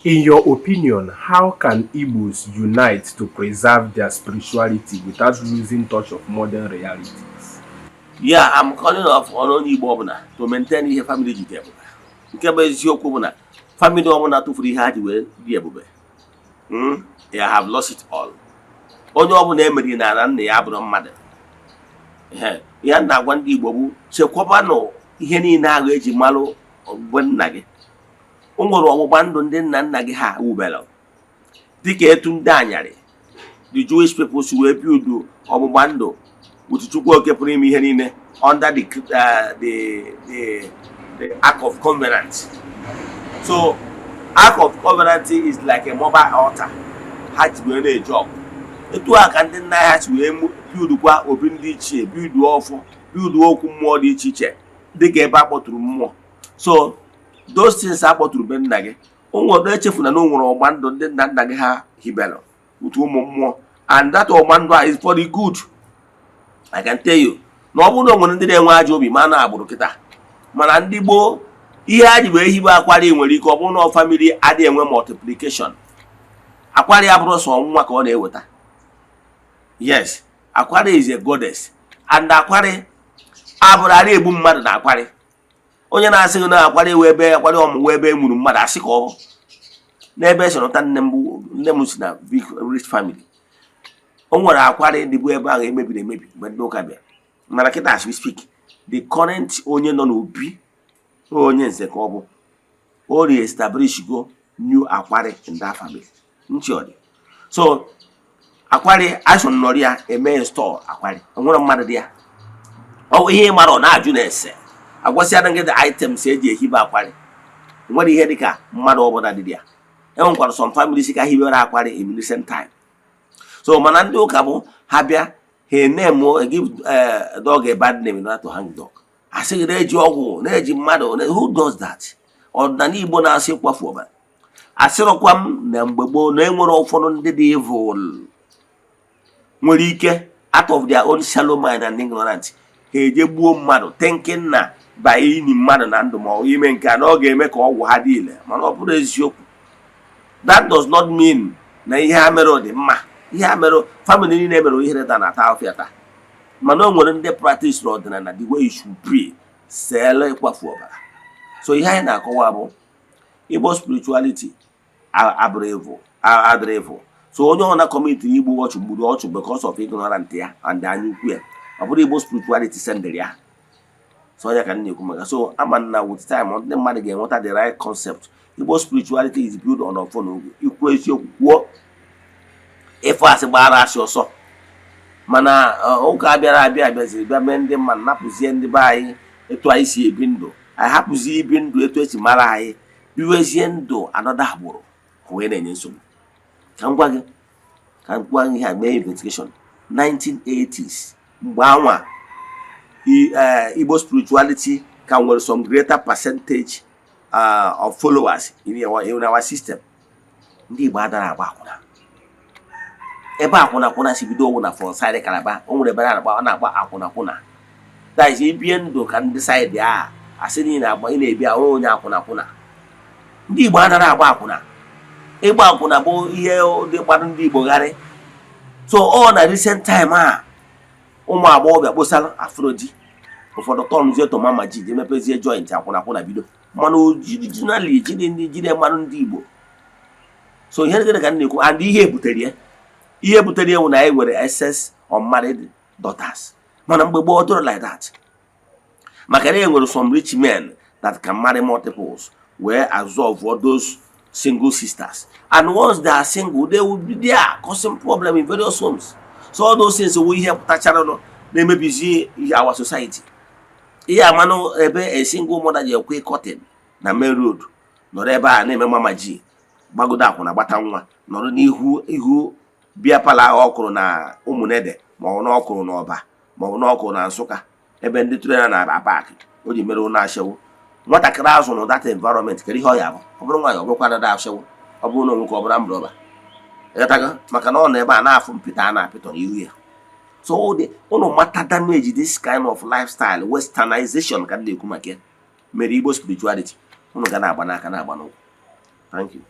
In your opinion, how can Igbos unite to preserve their spirituality without losing touch of modern realities? Yeah, I'm calling off on onye Igbo ọbụla to maintain ihe family ji dị ebube. Nke bụ eziokwu bụ na family ọbụla tụfuru ihe ha ji wee dị ebube, they have lost it all. Onye ọbụla emeriri n'ala nna ya abụrụ mmadụ. Ihe ihe m na-agwa ndị Igbo bụ, chekwabanụ ihe niile ahụ eji malụ ọgbụgba nna gị. O nwere ọgbụgba ndụ ndị nna nna gị ha wubere, dịka etu ndị anyarị, the Jewish people, si wee build ọgbụgba ndụ with Chukwu Oke pụrụ ime ihe niile under the Ark of Covenant. So Ark of Covenant is like a mobile altar ha ji wee na-eje ọgụ. Etu a ka ndị nna ha si wee buildkwa obi ndị ichie, build ọfọ, build okwu mmụọ dị iche iche, dịka ebe a kpọtụrụ mmụọ. So those things a kpọtụrụ be nna gị, o nwere, echefuna na o nwere ọgba ndụ ndị nna nna gị ha hibere otu ụmụ mmụọ, and that ọgba ndụ a is for the good. I can tell you na ọ bụrụ na o nwere ndị na-enwe ajọ obi ma na agbụrụ kịta, mana ndị gboo, ihe ha ji wee hibe akwari nwere ike ọ bụrụ na family adịghị enwe multiplication. Akwari abụrụ sọ nwa ka ọ na-eweta. Yes, akwari is a goddess, and akwari abụrụ ara egbu mmadụ na akwari. Onye na-asị gị na akwari ewe ebe akwari ọmụmụ ebe e gburu mmadụ, asị ka ọ bụ n'ebe esi nụta. Nne m bụ nne m si na big rich family. O nwere akwari dịbụ ebe ahụ emebiri emebi mgbe ndị ụka bịara, mana kịta, as we speak, the current onye nọ n'obi, onye nze ka ọ bụ, o re-establish go new akwari in that family. Nchi ọ dị so akwari asọ nọrọ ya eme install akwari, o nwere mmadụ dị ya. Ọ bụ ihe ị mara, ọ na-ajụ na-ese agwasịara gị the items eji ehibe akwari. Nwere ihe dịka mmadụ ọbụla dị ya. Enwekwara some families ka hiwere akwari in recent time. So mana ndị ụka bụ ha bịa, ha name, give dog a bad name in order to hang dog. Asị gị na-eji ọgwụ, na-eji mmadụ. Who does that? Ọdịnala Igbo na-asị ịkwafu ọbara. Asịrọkwa m na mgbe gboo na enwere ụfọdụ ndị dị evil nwere ike, out of their own shallow mind and ignorant, ha eje gbuo mmadụ, thinking na by ini mmadụ na ndụ ma ọ ime nke a na ọ ga-eme ka ọgwụ ha dị ile. Mana ọ bụrụ eziokwu, that does not mean na ihe ha mere dị mma. Ihe ha mere, family niile mere ihere taa na ata afịa taa. Mana o nwere ndị practice n'ọdịnala the way you should be sele ịkwafu ọbara. So ihe anyị na-akọwa bụ Igbo spirituality abụrụ evil, adịrị evil. So onye ọ na commitiri igbu ọchụ gburu ọchụ because of ignorant ya and anya ukwu ya. Ọ bụrụ Igbo spirituality sendịrị ya. So onye ka m na-ekwu maka. So ama na with time, ndị mmadụ ga-enweta the right concept. Igbo spirituality is built on ọfọ na ogwu, ikwu eziokwu, kwuo ịfụ asị, gbara asị ọsọ. Mana ụka bịara abịa abịaziri bịa mee ndị mmadụ napụzie ndị be anyị etu anyị si ebi ndụ. Anyị hapụzie ibi ndụ etu esi mara anyị, biwezie ndụ anọda agbụrụ ka wee na-enye nsogbu. Ka m gwa gị, ka m gwa gị ihe a, mee investigation 1980s, mgbe anwa Igbo spirituality ka nwere some greater percentage of followers in our system. Ndị Igbo adara agba akwụna. Ebe akwụna akwụna si bido owu na from side Calabar. O nwere ebe a na-agba akwụna akwụna, that is, ibie ndụ ka ndị side a asị na ị na-agba, ị na-ebi ahụ onye akwụna akwụna. Ndị Igbo anaghị agba akwụna. Ịgba akwụna bụ ihe dị gbara ndị Igbo gharị. So ọ na recent time a, ụmụ agbọghọbịa kposara afro di, ụfọdụ turnzie to mama ji je mepezie joint akwụna akwụna bido. Mana originally, jiri ndị jiri mmanụ ndị Igbo. So ihe gịnị ka m na-ekwu and ihe butere ya? Ihe butere ya bụ na anyị nwere excess unmarried daughters. Mana mgbe gboo, ọ dịrọ like that, maka na e nwere some rich men that can marry multiples, wee absorb all those single sisters, and once they are single, they will be there causing problem in various homes. So all those things wụ ihe pụtachara nụ na-emebizi ihe our society. Ihe amanụ ebe a single mother ji ekwe curtain na main road, nọrọ ebe a na-eme mama ji gbagodo akwụna, gbata nwa, nọrọ n'ihu ihu bịa pala ọkụrụ na ụmụnede, ma ọ bụ na ọkụrụ n'Ọba, ma ọ bụ na ọkụrụ na Nsụka, ebe ndị trailer na-aba park. O ji mere ụlọ ashewo nwatakịrị azụ na that environment. Kedu ihe ọ ya bụ? Ọ bụrụ nwaanyị, ọ bụrụkwa dada ashewo. Ọ bụrụ na nwoke, ọ bụrụ amrọba. Ịghọtago? Maka na ọ nọ ebe a na-afụ mpịta a na-apịtọ n'ihu ya. So ụnụ mata damage this kind of lifestyle, westernization ka m na-ekwu maka ya, mere Igbo spirituality. Ụnụ ga na-agba n'aka, na-agba n'ụkwụ. Thank you.